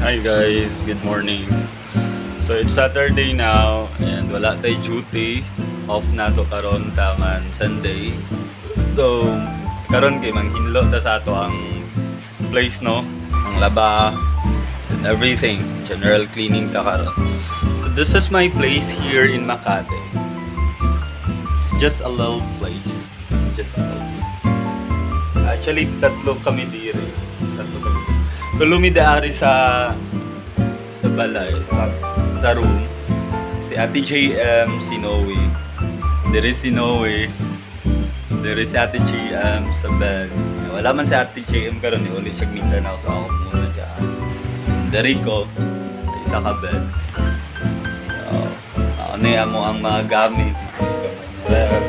Hi guys, good morning. So it's Saturday now and wala tay duty. Off na to karon taman Sunday. So karon kay manghinlo ta sa ato ang place, no, ang laba and everything. General cleaning ta karon. So this is my place here in Makati. It's just a little place. It's just a little place. Actually, tatlo kami diri. Tatlo kami. Tulo mi daari sa balay, sa room. Si Ate JM, si Noe. Diri si Noe. Diri si Ate JM sa bed. Wala man si Ate JM karon, ni uli siya Mindanao, so ako muna dyan. Diri ko sa isa ka bed. So, ano ni amo ang mga gamit. Gamay nga ref.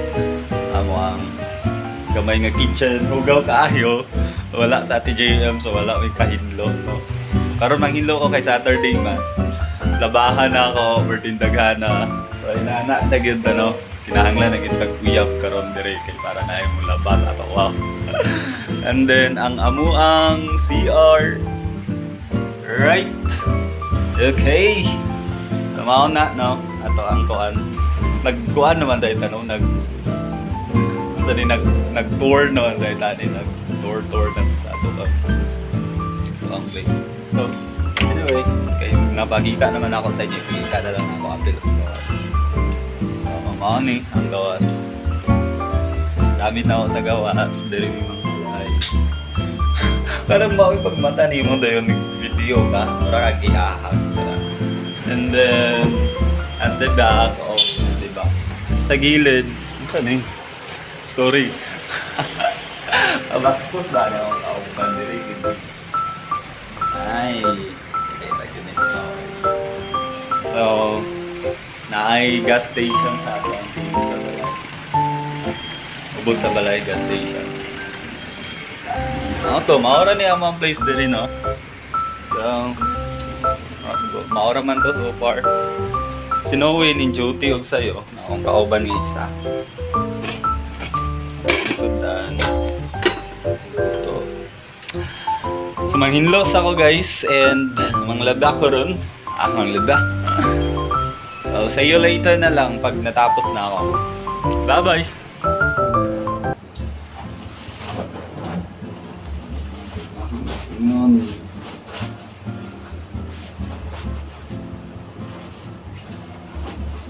Amo ang gamay nga kitchen. Hugaw kaayo. Wala sa Ate JM, so wala may kahinlo, no? Karon manghinlo ko kay Saturday man. Labahan na ako, bertindaghana. So inana na gyud, no. Kinahanglan na gyud kag uyab karon dire kay para na mo labas ato wow. And then ang amuang CR. Right. Okay. So, mao na, no. Ato ang kuan. Nagkuan naman tayo tanong nag sa ni nag nag-tour naman tayo tani, nag tour tour na sa ato ba ang place. So anyway, kay napakita naman ako sa inyo, kita na lang ako apil. So mao ni ang gawas. Gamit na ako sa gawas, diri mi mga balay. Parang mao pagmata nimo dayon video ka, mura kag giahag. And then at the back of, di ba? Sa gilid, unsa ni? Sorry. Abastos ba na akong kauban diri gid. Ay, kita gyud ni sa tao. So, naay gas station sa ato ang dito sa balay. Ubos sa balay gas station. Ano to, maora ni ang mga place diri, no? So, maora man to so far. Si Noe ning duty og sayo, na akong kauban ni isa. Sundan. Ito. So manghinlos ako, guys, and manglaba ko ron. Ah, manglaba. So see you later na lang pag natapos na ako. Bye-bye! Ingon.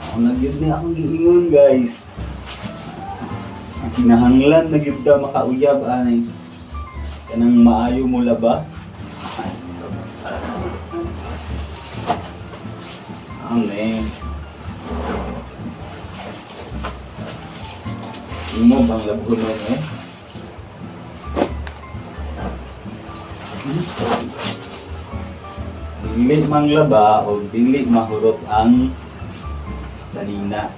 Ako na gyud ni akong giingon, guys. Ang kinahanglan na gyud ta makauyab ani. Kanang maayo mo laba. Amen. Imo bang labhunon eh? Dili manglaba o dili mahurot ang sanina.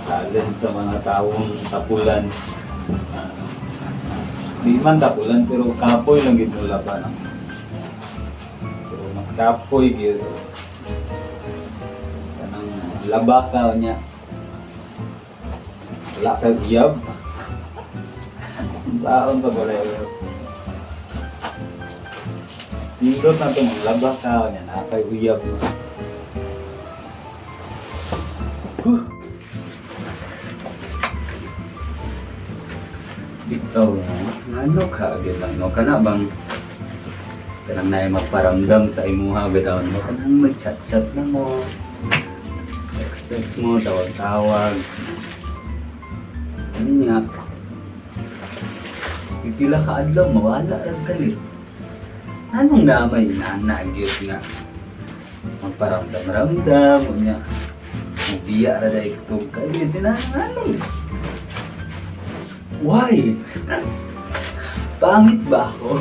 Talent sa mga taong tapulan. Ah, di man tapulan pero kapoy lang gid mo laba. No? Pero mas kapoy gid. Kanang laba ka niya. Wala ka uyab. Saon pag wala uyab? Nindot na itong laba ka niya, nakay uyab mo. Huh. Bitaw no, ngano ka agad lang no, kana bang kanang naay magparamdam sa imuha bitaw no, kanang mag-chat-chat na mo, text-text mo, tawag-tawag. Ano nga? Pipila ka adlaw, mawala lang kalit. Anong namay nana gyud nga magparamdam-ramdam unya mubiya ra dai tug kalit na anong why? Pangit ba ako?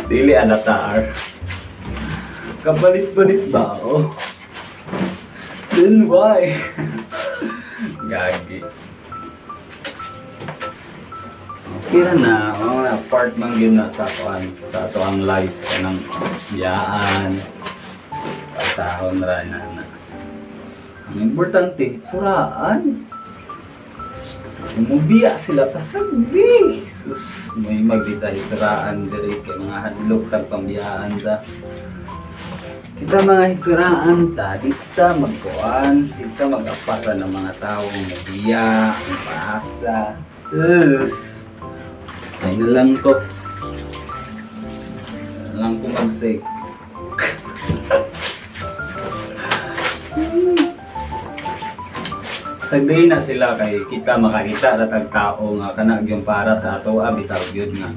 Dili alatar. Kabalit-balit ba ako? Then why? Gagi. Okay ra na, oh, na part man gyud na sa kuan, sa ato ang life kanang biyaan. Pasahon ra na na. Ang importante, suraan. Umubiya sila pasagdi. Sus, may magdita hitsuraan diri kay mga hadlok tag pambiyaan ta. Kita mga hitsuraan ta, dita magkuan, dita mag-apasa ng mga tao mubiya, paasa. Sus. Ay na lang ko. Na lang ko mag-say. Sagday na sila kay kita makakita ra tag tao nga kana gyud para sa ato bitaw gyud nga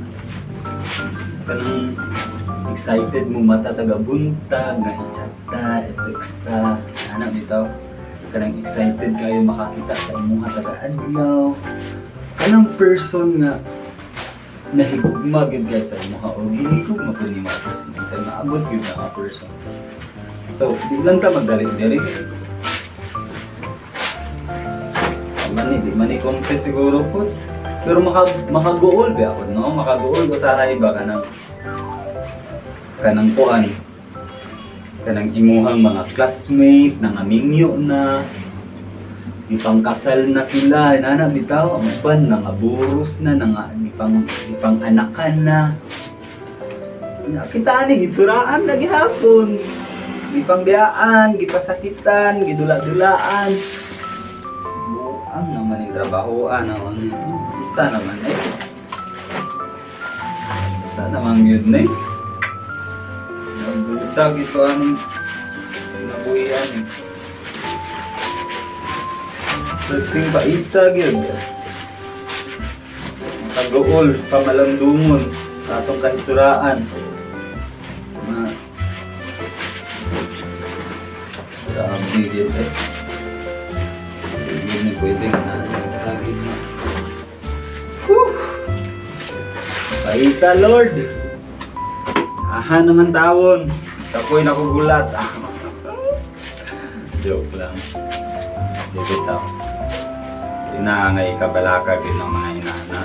kanang excited mo mata taga buntag nga i-chat ta, i-text ta, ana bitaw, kanang excited kayo makakita sa imuha taga adlaw, kanang person nga nahigugma gyud kay sa imuha o gihigugma pud nimo ang person kay maabot gyud na nga person. So di lang ta magdali diri kay mani, di man ni confess siguro po. Pero makaguol ba ako, no? Makaguol usahay ba kanang kuan, kanang imuhang mga classmate nangamingyo na, gipangkasal na sila, nana bitaw, ang uban nangaburos na, nanga gipang anakan na. Kita ani gitsuraan na gihapon. Gipangbiyaan, gipasakitan, gidula-dulaan. Buang naman yung trabahoan ako ni isa naman eh. Isa naman yun na eh. Nabutag ito ang kinabuhian eh. Perting paita gyud. Makaguol, pamalandungon sa atong kahitsuraan. Ma Grabe gyud eh. Hindi ni pwede na lagi na. Whew! Paita, Lord! Aha naman tawon. Tapoy nakugulat. Joke lang. Di bitaw. Ina nga ikabalaka gid ng mga inana.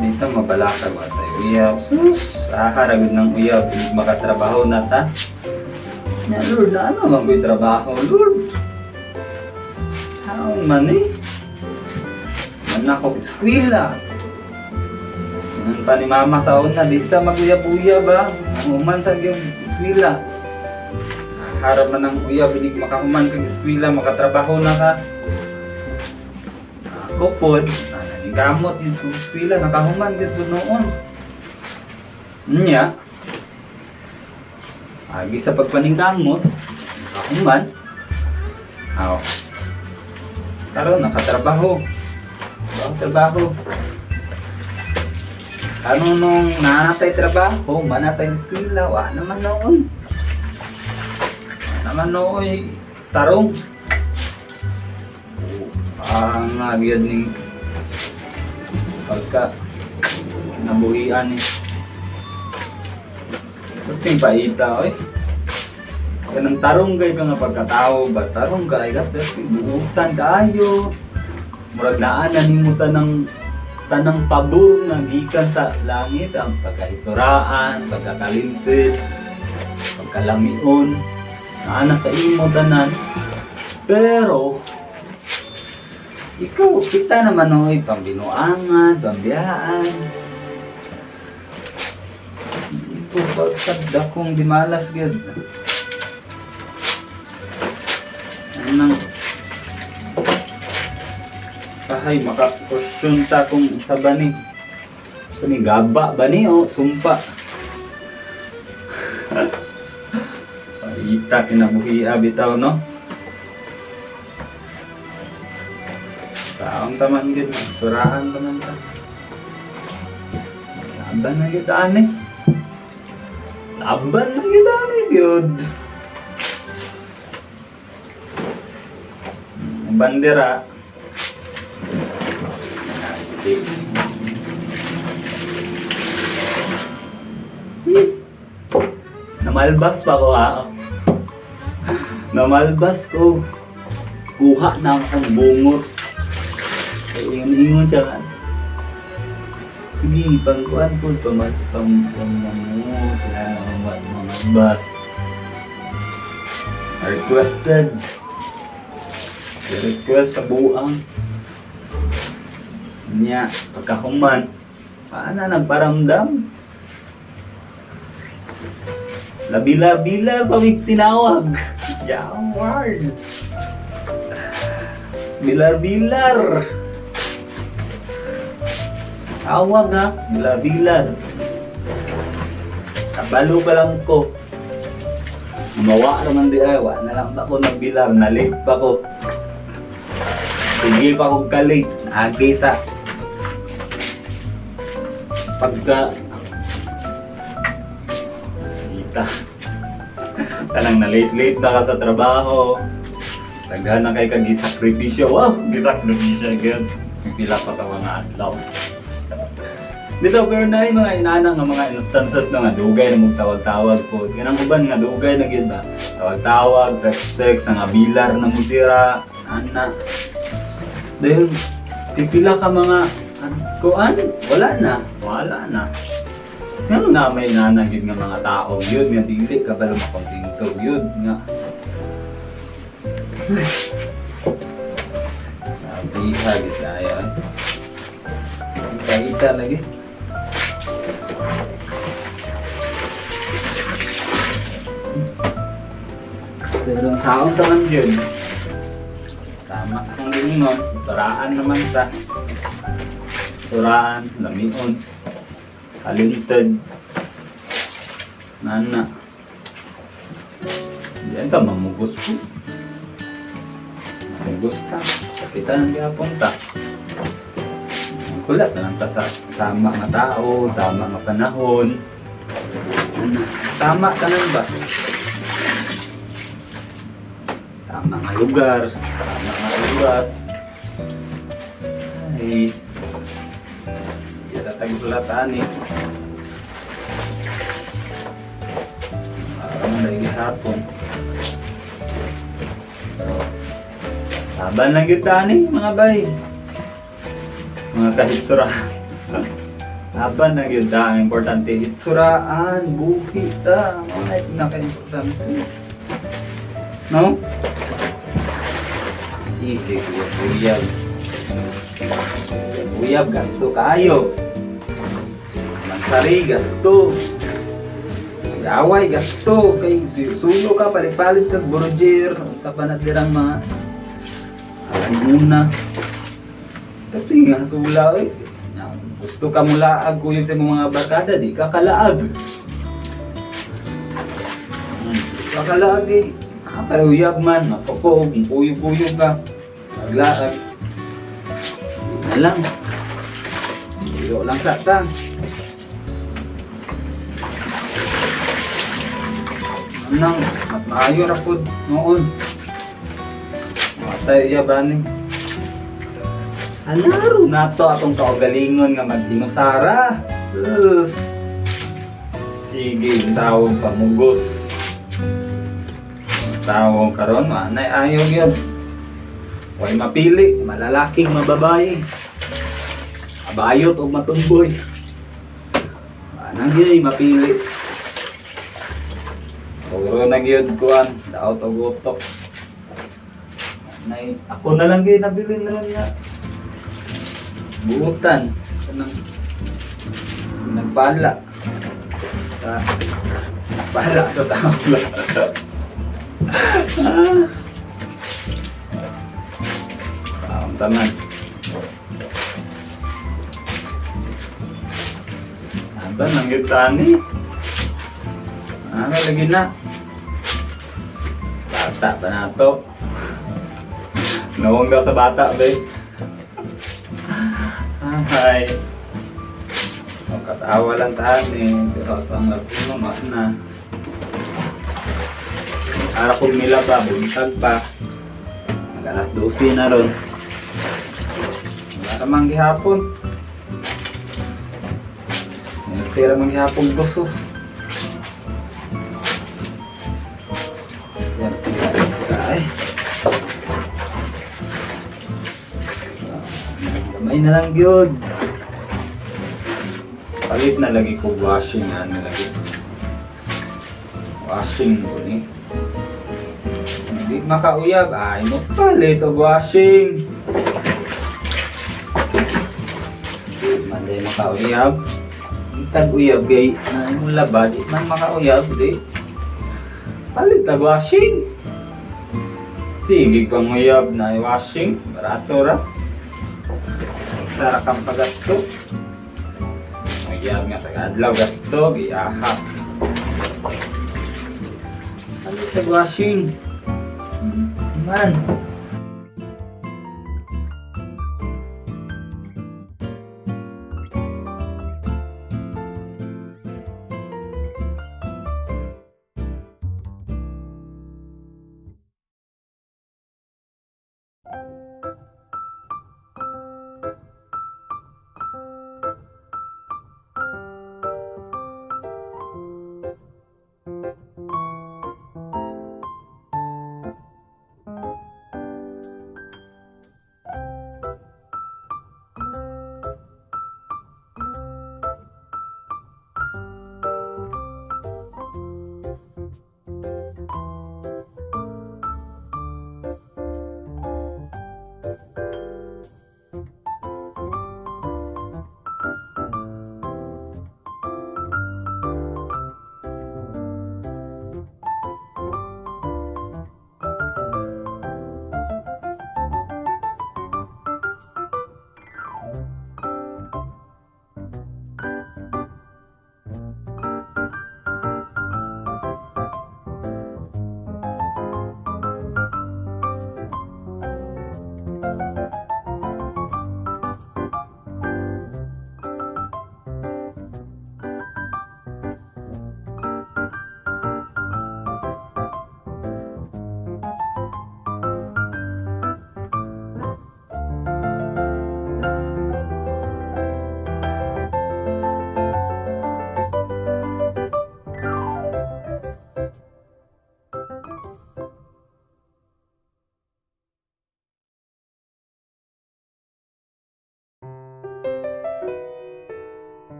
Dito mabalaka ba tayo? Uyab. Sus! Aha, ragod ng uyab. Makatrabaho na ta. Ya, Lord, na ano man ko'y trabaho, Lord? How man eh? Man ako eskwela. Nang pa ni mama sa una, di sa maguyab-uyab ba? Ang human sa iyong eskwela. Harap man ang uyab, inig makahuman kag eskwela, makatrabaho na ka. Ako pod, gamot yung sa eskwela, nakahuman gyud po noon. Nya, agi sa pagpaningkamot, nakahuman. Aw. Karon nakatrabaho. Trabaho, trabaho. Ano nung nanatay trabaho, manatay eskwela, wa naman noon. Wa naman noon, tarong. Ang gyud ning pagka nabuhian eh. Perting paita oy. Kanang tarong gay ka nga pagkatao ba, tarong kay ka pero buutan kaayo. Murag naa na nimo tanang pabor nga gikan sa langit, ang pagkahituraan, pagkatalented, pagkalamion, naa na sa imo tanan. Pero ikaw, kita naman oy, pambinuangan, pambiyaan. Ito pagkadakong dimalas gyud. Anang sahay maka-question ta kung sa bani. Sa ni gaba ba ni o sumpa? Paita kinabuhi bitaw no. Taong taman gid, surahan taman ta. Laban na gyud ani. Laban na gyud ani gyud. Ang bandera. Namalbas pa ko ha. Namalbas ko. Kuha na akong bungot. Ay, ingon-ingon siya ka. Sige, pangkuan po, pamag, pam, pamamungot, wala na mga bas. Requested. Request sa buang. Nya, pagkahuman, paana nagparamdam? Labila-bila pa mig tinawag. Jaward. Bilar-bilar. Tawag ha, bilar-bilar. Kabalo pa lang ko. Gumawa naman di ay, wa na lang ako nagbilar, na-late pa ko. Sige pa kong ka-late, naagi sa pagka kita. Kanang na late-late na ka sa trabaho. Daghan na kay kag gisakripisyo. Wow, gisakripisyo gyud. Pila pa ka mga adlaw. Dito pero na yung mga inana nga mga instances na nga dugay na mong tawag-tawag po. Kanang uban nga dugay na gyud ba. Tawag-tawag, text-text, nga bilar na mo dira, ana. Dahil pipila ka mga kuan, wala na, wala na. Ngano na may inana gyud nga mga tao gyud nga dili ka ba makontento gyud nga. Nabiha gyud tayo. Ita-ita lagi. Pero ang saon naman yun. Sama sa kong giingon, suraan naman ta. Suraan, lamion, talented, nana. Diyan ta, mamugos po. Mamugos ta. Sakitan ang gihapon ta. Kulat na lang ta sa tama nga tao, tama nga panahon. Ano, tama ka ba? Tama nga lugar, tama nga oras. Ay, kita tagsulatan eh. Parang lagi hapon. Laban lang kita ni mga bay. Mga kahitsura. Laban lang yun ta. Ang importante, hitsuraan, buhi ta. Mga pinaka-importante. No? Sige, buyab. Buyab, gasto kaayo. Mansari, gasto. Mag-away, gasto. Kay sulo ka, palit-palit ka, burger. Sa panatirang mga muna. Kasi nga sula eh. Gusto ka mulaag kuyog sa imong mga barkada, di ka kalaag. Ka kalaag eh. Ah, uyab man, masuko, kuyog-kuyog ka. Maglaag. Di na lang. Iyo lang sa ta. Anang, mas maayo ra pod noon. Matay iya ba ni? Alaro na to atong kaugalingon nga mag-inusara. Sus. Sige, tawag pamugos. Tawag karon, anay ayaw gyud. Way mapili, malalaking mababae. Abayot og matumboy. Anang gyud mapili. Puro na gyud kuan, daot og utok. Nay, ako na lang gyud nabilin na lang nga. Buutan kanang nagpala. Sa nagpala sa tabla. Ah. Taong taman. Aba, nangyutani. Ano, lagi na. Bata pa na to. Nawang daw sa bata, babe. Hi. Ang katawa lang tahan eh. Pero ito ang labi mo, na. Ara kong nila pa, buntag pa. Mag alas 12 na ron. Wala ka mang gihapon. Tira mang gihapon gusto. Yan, ay. Gamay na lang yun. Palit na lagi ko washing, ano lagi. Washing ko ni. Hindi makauyab, ay mo palit og washing. Di makauyab. Tag uyab kay na imong laba, di man makauyab, di. Palit tag washing. Sige pang uyab na washing, barato ra. Isa ra kang pagasto. Uyab nga tag adlaw gasto, giaha. Palit tag washing. Man.